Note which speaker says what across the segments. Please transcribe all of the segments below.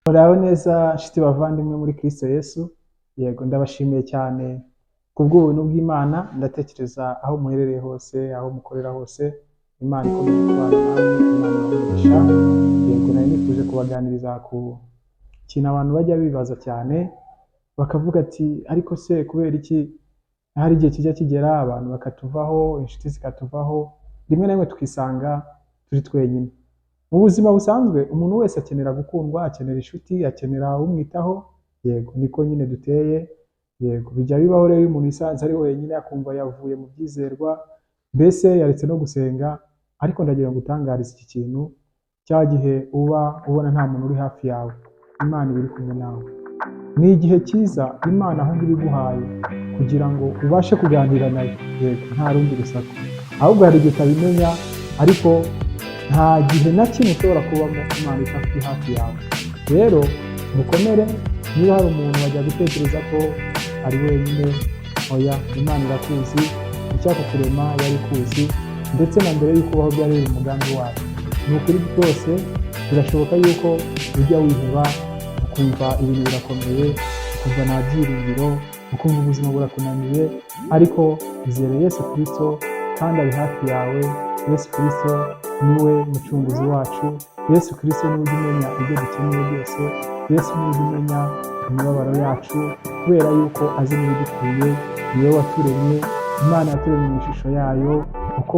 Speaker 1: Muraho neza nshuti bavandimwe muri Kristo Yesu, yego ndabashimiye cyane kubw'ubuntu bw'Imana. Ndatekereza aho muherereye hose, aho mukorera hose, Imana ikomeje kubana namwe, Imana ibahe umugisha. Yego, nari nifuje kubaganiriza ku kintu abantu bajya bibaza cyane, bakavuga ati: "Ariko se kubera iki hari igihe kijya kigera abantu bakatuvaho, inshuti zikatuvaho, rimwe na rimwe tukisanga turi twenyine?" Mu buzima busanzwe umuntu wese akenera gukundwa, akenera inshuti, akenera umwitaho. Yego, niko nyine duteye. Yego, bijya bibaho rero iyo umuntu yisanze ari wenyine, akumva yavuye mu byizerwa, mbese yaretse no gusenga. Ariko ndagira ngo utangarize iki kintu: cya gihe uba ubona nta muntu uri hafi yawe, Imana iba iri kumwe nawe. Ni igihe cyiza Imana ahubwo iba iguhaye kugira ngo ubashe kuganira nayo, yego, nta rundi rusaku. Ahubwo hari igihe utabimenya, ariko nta gihe na kimwe ushobora kubamo Imana itari hafi yawe. Rero mukomere. Niba hari umuntu wajya gutekereza ko ari wenyine, oya, Imana irakuzi. Icyakukurema yari ikuzi, ndetse na mbere y'uko ubaho byari biri mu mugambi wayo. Ni ukuri rwose birashoboka yuko ujya wiheba, ukumva ibintu birakomeye, ukumva nta byiringiro, ukumva ubuzima burakunaniye, ariko izere Yesu Kristo kandi ari hafi yawe. Yesu Kristo niwe mucunguzi wacu. Yesu Kristo niwe ujya umenya ibyo dukeneye byose. Yesu niwe ujya umenya imibabaro yacu, kubera yuko azi n'ibidukwiye. Niwe waturemye. Imana yaturemye mu ishusho yayo. Uko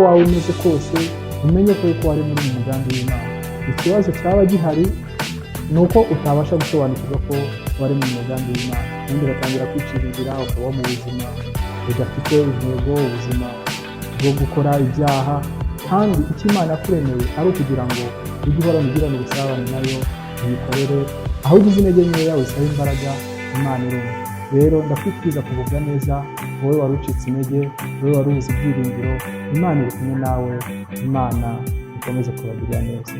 Speaker 1: waba umeze kose, umenye ko yuko wari muri mu mugambi w'Imana. Ikibazo cyaba gihari ni uko utabasha gusobanukirwa ko wari mu mugambi w'Imana, ubundi ugatangira kwicira inzira, ukabaho mu buzima budafite intego, ubuzima bwo gukora ibyaha, kandi icyo Imana yakuremeye ari ukugira ngo ujye uhorana ugirana ubusabane nayo, uyikorere. Aho ugize intege nkeya usaba imbaraga, Imana irumva. Rero ndakwifuriza kugubwa neza, wowe wari ucitse intege, wowe wari ubuze ibyiringiro. Imana iri kumwe nawe. Imana ikomeze kubagirira neza.